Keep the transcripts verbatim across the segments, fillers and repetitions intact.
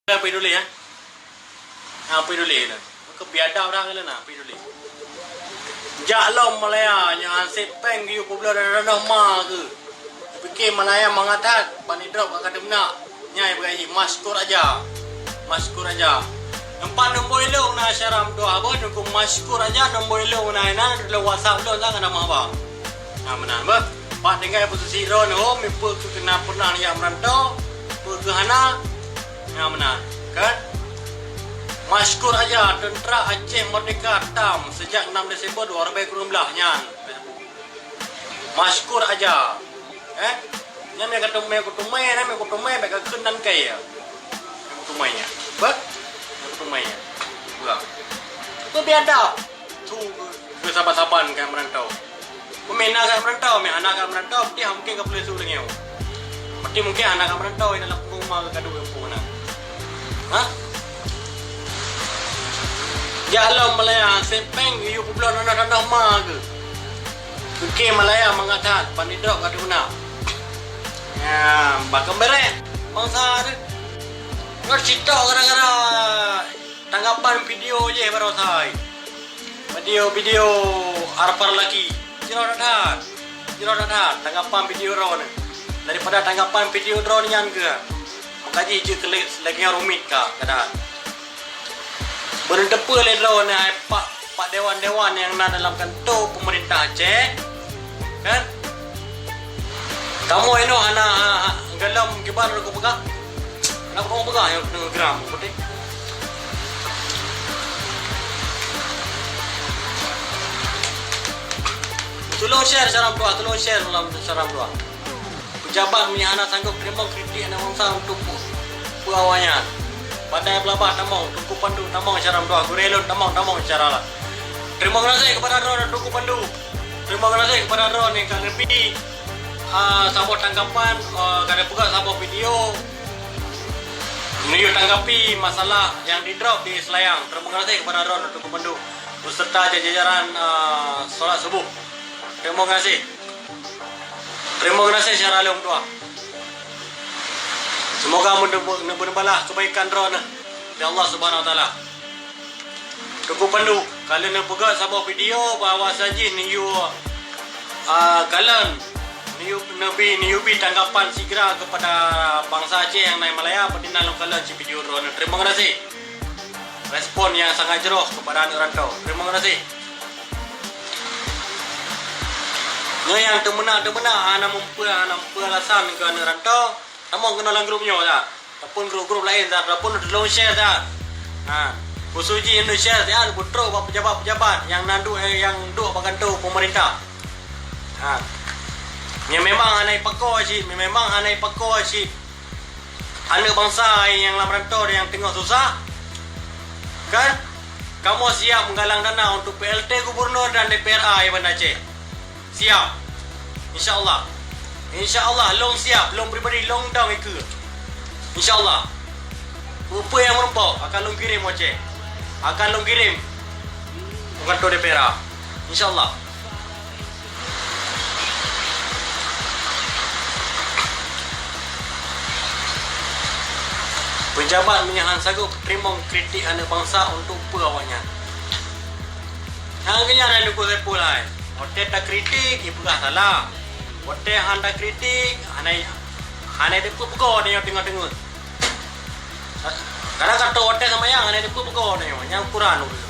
Apa dulu ya? Apa dulu na? Keu biadab dah kala na, apa dulu. Jak lom Malaya nyoe hansip péng geuyue peubloe dan ranoh ma keu. Pike Malaya mangat that, ban idrop ka teumeunak. Nyai beugaji masykur aja. Masykur aja. Empat nombor ilong na syaram dua abah nungku masykur aja nombor ilong na inan dulu WhatsApp lôn sang ada mah bang. Nah, meunan beuh. Pat tinggai posisi droe nyoe, meupeue keu kena pernah jak merantau, peue keu hana. Nah, meunan, kan? Masykur aja tentara Aceh Merdeka tam sejak enam Desember dua ribu dua belas nyan. Masykur aja. Eh? Nyan meukateumé kuteumé, nyan meukateumé bèk kakheun nan kaya. Meukateumé nya. Beuh? Meukateumé nya. Beuh. Itu biadab. Su keu saban-saban ka merantau. Pemina ka merantau, meuhana ka merantau, putih mungkin ka peuleusu lengeu. Putih mungkin hana ka merantau dalam rumah ka kadu gampông na. Ha? Jak lom Malaya, sempeng yue peubloe tanah-tanah ma keu. Pike Malaya mangat that, ban idrop ka teumeunak. Ya, bakam bereh. Bangsa tu. Ngon sitok gara-gara tanggapan video jih baroe sai. Video-video Arfar lagi. Jroh that-that. Jroh that-that tanggapan video droeneuh. Daripada tanggapan video droeneuh nyan geuh. Maka jih jeuet keu lagèe nyan rumit ka keadaan. Beuneuteupeue lé droeneuh hai pak, pak dewan-dewan nyang na dalam kantô peumeurintah Aceh. Kan? Kamoe inoe hana, ha, ha, galom kiban lôn kupeugah. Hana kupeugah nyang keuneuk geram, beutôi. Tulông share syaram dua, tulông share lam syaram dua. Pejabat meunyo hana sanggop teurimong kritik aneuk bansa untuk pu-, peue awak nyan. Padai Peulabah tamong, Teungku Pandu tamong syaram dua, gurèe lôn tamong, tamong syara lah. Teurimong gaséh keupada droeneuh Teungku Pandu. Teurimong gaséh keupada droeneuh nyang ka neubi, ah, saboh tanggapan, ah, ka neupeugah saboh video. Neuyue tanggapi masalah nyang di-drop di Selayang. Teurimong gaséh keupada droeneuh Teungku Pandu beserta jajaran, ah, salat suboh. Teurimong gaséh. Teurimong gaséh syara lôn dua. Seumoga meuneubeulaih keubaikan droeneuh lé Allah Subhanahu Wa Taala. Teungku Pandu, ka lheueh neupeugah saboh video bahwa sajih neuyue, ah, kalon, neuyue, neubi, neuyue bi tanggapan sigra keupada bansa Aceh nyang na i Malaya, peutinang lôn kalon si video droeneuh. Teurimong gaséh. Respon nyang sangat jroh keupada aneuk rantau. Teurimong gaséh. Nyoe nyang teumeunak-teumeunak hana meupeue, hana meupeue alasan keu aneuk rantau, tamong keunoe lam grup nyoe dah. Ataupun grup-grup laén dah, ataupun tulông share dah. Ha, khusos jih neuyue share dah, beutrok bak pejabat-pejabat nyang na duek, nyang duek bak kantô peumeurintah. Ha. Nyang memang hana ipakoe cit, nyang memang hana ipakoe cit. Aneuk bansa nyang lam rantau nyang teungoh susah, kan? Kamoe siap meugalang dana untuk P L T gubernur dan D P R A i Banda Aceh. Siap. Insya Allah. Insya Allah, lôn siap, lôn pribadi, lôn dong ikeue. Insya Allah. Peue-peue nyang meurumpok akan lôn kirém u Aceh. Akan lôn kirém u kantô D P R A. Insya Allah. Pejabat meunyo han sagoe teurimong kritik aneuk bansa untuk peue awaknyan. Nyang keunyan hai Teungku Saiful hai. Watèe takritik, ipeugah salah. Watèe han takritik, hana, hana teupeue peugoe tanyoe teungoh-teungoh. Kadang ka trôk watèe seumayang, hana teupeue peugoe tanyoe, nyang ukuran ureueng.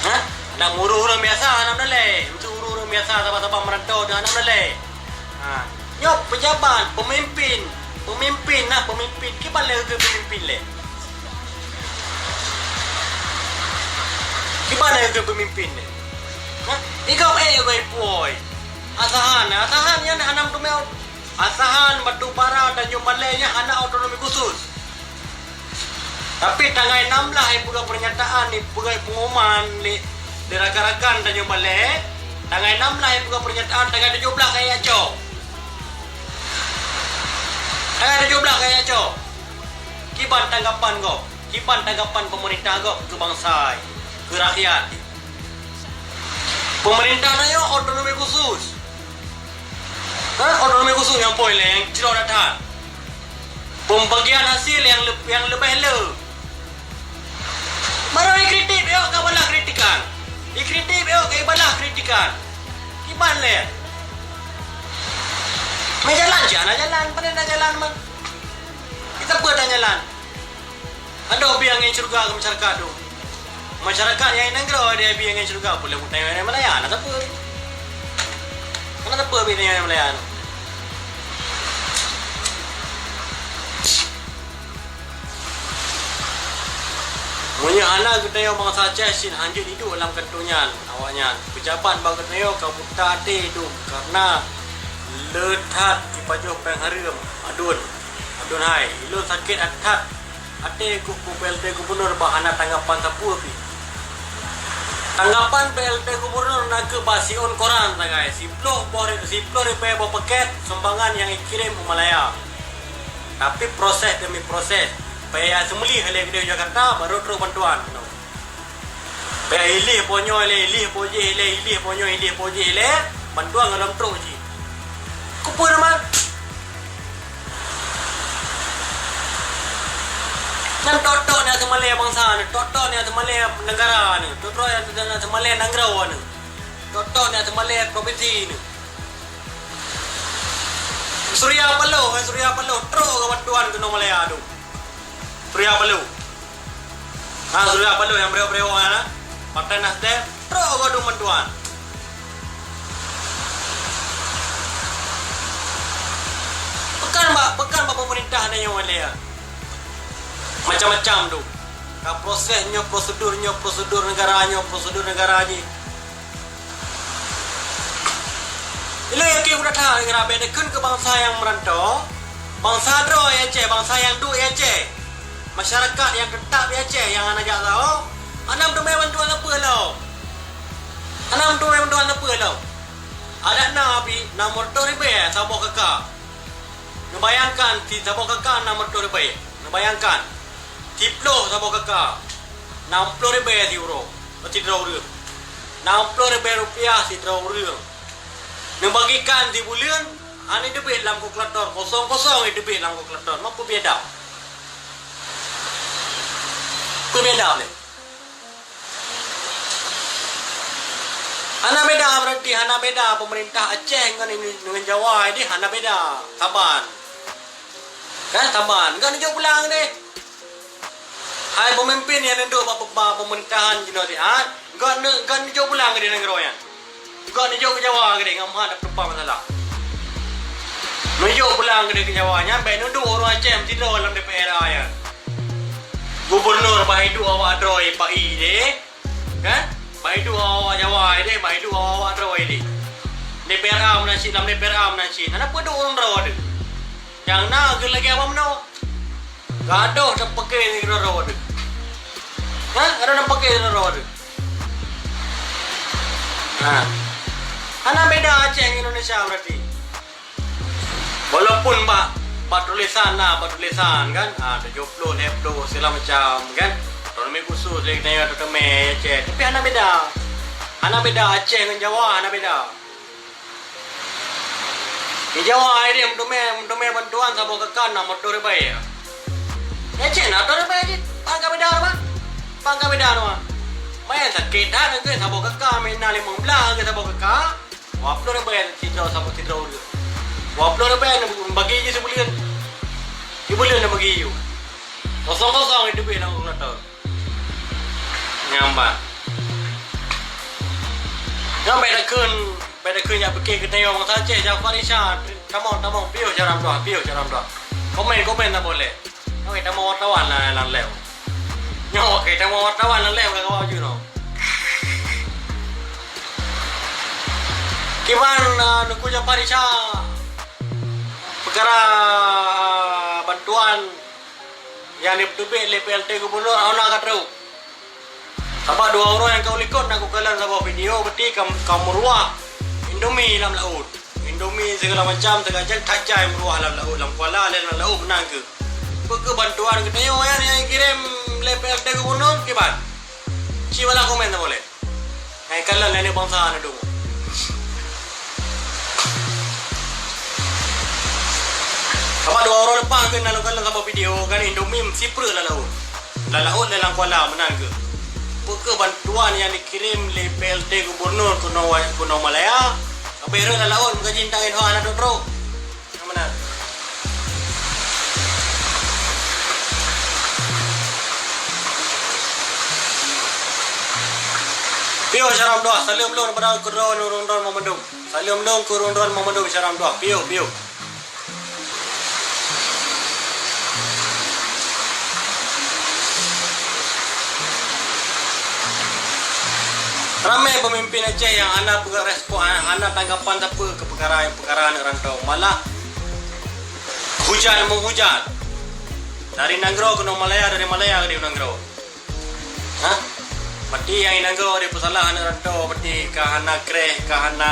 Ha? Adak ureueng-ureueng biasa hana meunalèe, untuk ureueng-ureueng biasa saban-saban meurantô teuh hana meunalèe. Ha. Nyoe pejabat, peumimpin, peumimpin nah peumimpin, kiban lagèe peumimpin lé. Kiban lagèe peumimpin lé. Ha? Igop ék goi puôi. Asahan, Asahan nyan hana meuteumé Asahan, Batubara, Tanjung Balai nyan hana otonomi khusus. Tapi tanggai enam belas ipeugah pernyataan, ipeugah pengumuman lé, lé rakan-rakan Tanjung Balai. Tanggai enam belas ipeugah pernyataan, tanggai tujoh belas kaya cok. Tanggai tujoh belas kaya cok. Kiban tanggapan gob, kiban tanggapan pemerintah gob keu bansa, keu rakyat. Pemerintah na nyoe otonomi khusus. Ha, otonomi khusus nyang poin lé nyang cit that-that. Pembagian hasil nyang le-, nyang leubeh le. Barô ikritik, yôh ka balah kritikan. Ikritik, yôh ka ibalah kritikan. Kiban lé. Meujalan cit hana jalan, pane na jalan man. Kita peue tan jalan. Adoh bie angén syeuruga keu masyarakat tu. Masyarakat nyang nanggroe dia bie angén syeuruga, peue lé meutanyoe Malaya, na sapeue? Hana sapeue bie tanyoe Malaya tu. Meunyoe hana geutanyoe bansa Aceh cit hanjeuet iduek lam kantô nyan, awaknyan peujabat bak geutanyoe ka buta até dum kareuna le that ipajoh péng hareuem. Aduen, aduen hai, ilôn sakét that até keu P L T gubunur bah hana tanggapan sapeue pih. Tanggapan P L T gubunur na kheueh bah siôn koran sagai, siploh boh ri-, siploh ribèe boh pakét sumbangan nyang ikirém u Malaya. Tapi proses demi proses, payah seumeulih lé keudéh Jakarta, barô trok bantuan. Payah ilih po nyoe lé, ilih po jéh lé, ilih po nyoe, ilih po jéh lé, bantuan gohlom trok cit. Keupeue teuma? Nyan tok-tok nyang seumalée bansa nyoe, tok-tok nyang seumalée neugara nyoe, tok-tok nyang seumalée nanggroe nyoe, tok-tok nyang seumalée propinsi nyoe. Surya Paloh, eh, Surya Paloh, trok keu bantuan keunoe Malaya tu. Surya Paloh. Ha, Surya Paloh nyang beureuwok-beureuwok nyan, ha? Partai Nasdem, trok keu bantuan. Pekan bak, pekan bak pemerintah nyoe lé, ya. Macam-macam tu. Ka proses nyoe, prosedur nyoe, prosedur negara nyoe, prosedur negara jih. Ilôn yakin geutanyoe that, bèk takheun keu bansa nyang meurantô, bansa droe Aceh, bansa nyang duek Aceh, masyarakat nyang teutap di Aceh nyang hana jak saho, hana meuteumé bantuan sapeue lom. Hana meuteumé bantuan sapeue lom. Adak na pih na meureutoh ribèe saboh K K. Neubayangkan, si saboh K K na meureutoh ribèe. Neubayangkan, siploh saboh K K, nam ploh ribèe siuroe, sidroe ureueng. Nam ploh ribèe rupiah sidroe ureueng. Neubagikan sibuleuen, hana teubiet lam kalkulator, kosong-kosong teubiet lam kalkulator. Ma peue beda? Peue beda lé? Hana beda, berarti hana beda pemerintah Aceh ngon, ngon Jawa, jadi hana beda. Saban. Kan, saban. Enggak neujok pulang deh. Hai pemimpin nyang neudok bak, bak pemerintahan jinoe siat, enggak ne-, enggak neujok pulang keudeh nanggroe nyan. Enggak neujok keu Jawa keudeh, ngon meuhat penumpang masalah. Neujok pulang keudeh keu Jawa nyan, bèk neuduek ureueng Aceh meusidroe lam D P R A nyan. Gubernur bah iduek awak droe bak i deh. Kan? Bah iduek awak Jawa deh, bah iduek awak droe deh. D P R A meunan cit, lam D P R A meunan cit. Hana peue duek ureueng droe deh. Nyang na keuh lagèe awak meunoe. Gadoh tapaké sidroe-droe deh. Ha? Gadoh tapaké sidroe-droe deh. Ha. Hana beda Aceh ngon Indonesia berarti. Walaupun bak, bak tulisan na, bak tulisan kan, ha, tujoh ploh, lhèe ploh, segala macam kan. Otonomi khusus, lé geutanyoe otonomi Aceh. Tapi hana beda. Hana beda Aceh ngon Jawa, hana beda. Di Jawa ai deh meuteumé, meuteumé bantuan saboh K K na meureutoh ribèe. Di Aceh na meureutoh ribèe cit. Pan ka beda teuma? Pan ka beda teuma? Manyang sakét that keu saboh K K, meunan limong blaih keu saboh K K. Dua ploh ribèe sidroe saboh sidroe ureueng. Dua ploh ribèe bagi jih sibuleuen. Sibuleuen bagi jih. Kosong-kosong teubiet lam kalkulator. Nyan ban. Nyan bèk takheun, bèk takheun jak pike geutanyoe bansa Aceh, Jafar Isya, tamong, tamong, piôh jaram doa, piôh jaram doa. Komen, komen tak boleh. Nyoe tamong wartawan lah lam live. Nyoe oke, tamong wartawan lam live ka kawa ju noh. Kiban, ah, Teungku Jafar Isya, peukara, ah, bantuan nyang neuteubiet lé P L T Gubernur, hana ka trok. Sabab dua uroe nyang ka u likot na kukalon saboh video, beuti ka, ka meuruah Indomie lam laôt. Indomie segala macam, segala macam that jai meuruah lam laôt, lam kuala, lam laôt meunan keuh. Peue keuh bantuan geutanyoe nyan nyang kirém lé P L T Gubernur kiban? Ci bala komen saboh lé. Hai kalon lé bansa na dong. Ka Mak dua uroe leupah keuh na lôn kalon saboh video kan, Indomie sipreuk lam laôt. Lam laôt lé lam kuala meunan keuh. Peu kheueh bantuan nyang dikirém lé P L T Gubernur keunoe wa-, keunoe Malaya, tapi rhot lam laôt meukaji tang inho hana trok-trok. Nyang meunan. Piôh syedara meutuah, saleuem lôn bak droeneuh ureueng droen banmandum. Saleuem lôn keu ureueng droen banmandum syedara meutuah. Piôh, piôh. Ramé peumimpén Aceh nyang hana peugah respon, hana tanggapan sapeue keu peukara, peukara aneuk rantô. Malah hujan menghujat. Dari nanggroe keunoe Malaya, dari Malaya keudéh nanggroe. Hah? Berarti nyang inong gob dipeusalah aneuk rantô, berarti ka hana kreh, ka hana,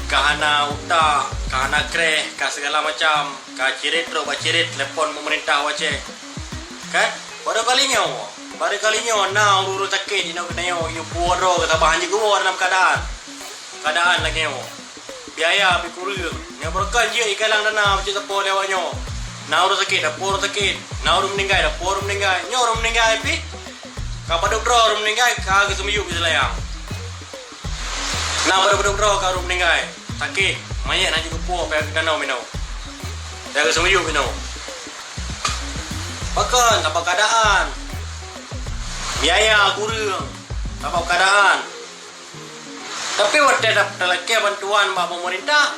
ka hana utak, ka hana kreh, ka segala macam, ka cirit trok bak cirit, telepon pemerintah u Aceh. Kan? Baru kali nyoe, baru kali nyoe na ureueng-ureueng sakét inong geutanyoe, yue puwoe droe, geutabah hanjeuet geuwoe dalam keadaan. Keadaan lagèe nyoe. Biaya pih kureueng. Nyoe beureukan jeuet ikalang dana bacut sapo lé awak nyoe. Na ureueng sakét, dapoe ureueng sakét. Na ureueng meuninggai, dapoe ureueng meuninggai. Nyoe ureueng meuninggai pih. Ka padub droe ureueng meuninggai, ka geuseumeuyueb di Selayang. Na padub-padub droe ka ureueng meuninggai. Sakét, manyét hana jipuwoe, payah geutanoh meunoe. Payah geuseumeuyueb meunoe. Pakon? Sabab keadaan. Biaya kureueng. Sabab keadaan. Tapi watèe ta-, talakèe bantuan bak pemerintah,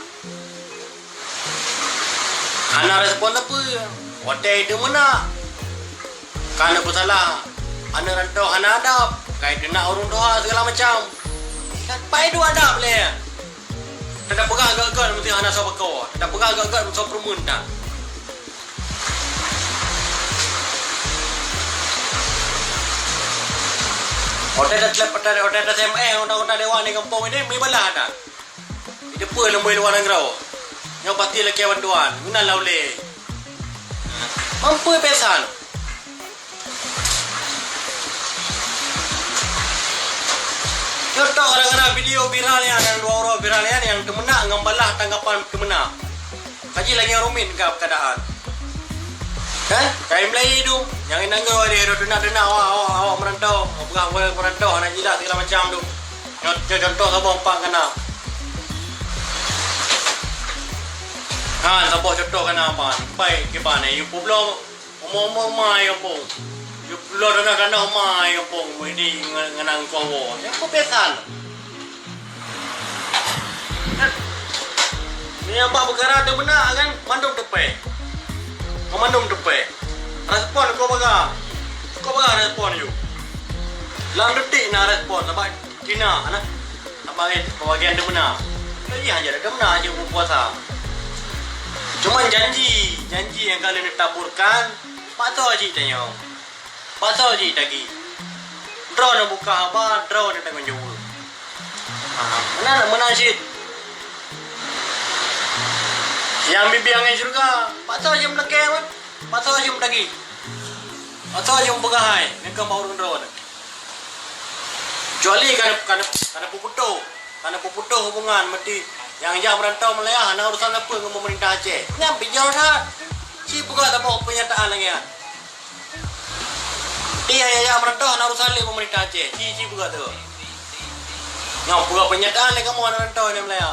hana respon sapeue. Watèe itu meunan, ka neupeusalah aneuk rantô hana adab, ka itu na ureueng tuha segala macam. Bak itu adab lé. Tapeugah gèt-gèt meusti hana soe bako. Tapeugah gèt-gèt meusoe peureumeun na. Watèe ta-, watèe, watèe ta-S M S anggota-anggota dewan di gampông ini, meubalah that. Di depan lom luwa nanggroe. Nyoe pasti lakèe bantuan. Meunan lah ulèe. Mampu pesan. Contoh gara-gara video viral nyan, nyang dua uroe viral nyan, nyang teumeunak ngon balah tanggapan teumeunak. Kaji lagèe rumit ka keadaan. Kan? Kai meulayi tu, nyang inong gob deh, teunak-teunak awak, awak, awak meurantau, peugah awak meurantau, hana jilat segala macam tu. Nyoe, nyoe contoh saboh empat kana. Ha, saboh contoh kana apa? Pai kiban, eh, yue peubloe. Umu-umu ma i gampông. Yue bloe tanoh-tanoh ma i gampông, meudi nge-, ngeunang kowo. Nyan peue pih san. Meunyoe bak peukara teumeunak kan, mandum teupèe. Mandum teupèe. Respon kok baga. Kok baga respon yue. Lam detik na respon, sabab Tina, nah. Abang, eh, pembagian teumeunak. Iya, aja teumeunak aja buka puasa. Cuman janji, janji nyang ka lheueh neutaburkan, paksa cit tanyoe. Paksa cit tagih. Droeneuh buka haba, droeneuh tanggong jaweueb. Ha, meunan, meunan cit. Nyang bibi angèn syeuruga, paksa cit meulakèe, man. Paksa cit meutagih. Paksa cit meupeugah hai, nyan ka bak ureueng droeneuh. Kecuali ka na-, ka na-, ka na peuputôh, ka na peuputôh hubungan, meuti nyang jak meurantau Malaya hana urusan sapeue ngon pemerintah Aceh. Nyan bijéh that. Ci peugah saboh peunyataan lagèe nyan. Meuti nyang jak meurantau hana urusan lé pemerintah Aceh. Ci, ci peugah tu. Nyoe peugah peunyataan lé kamoe hana rantau di Malaya.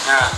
Nah,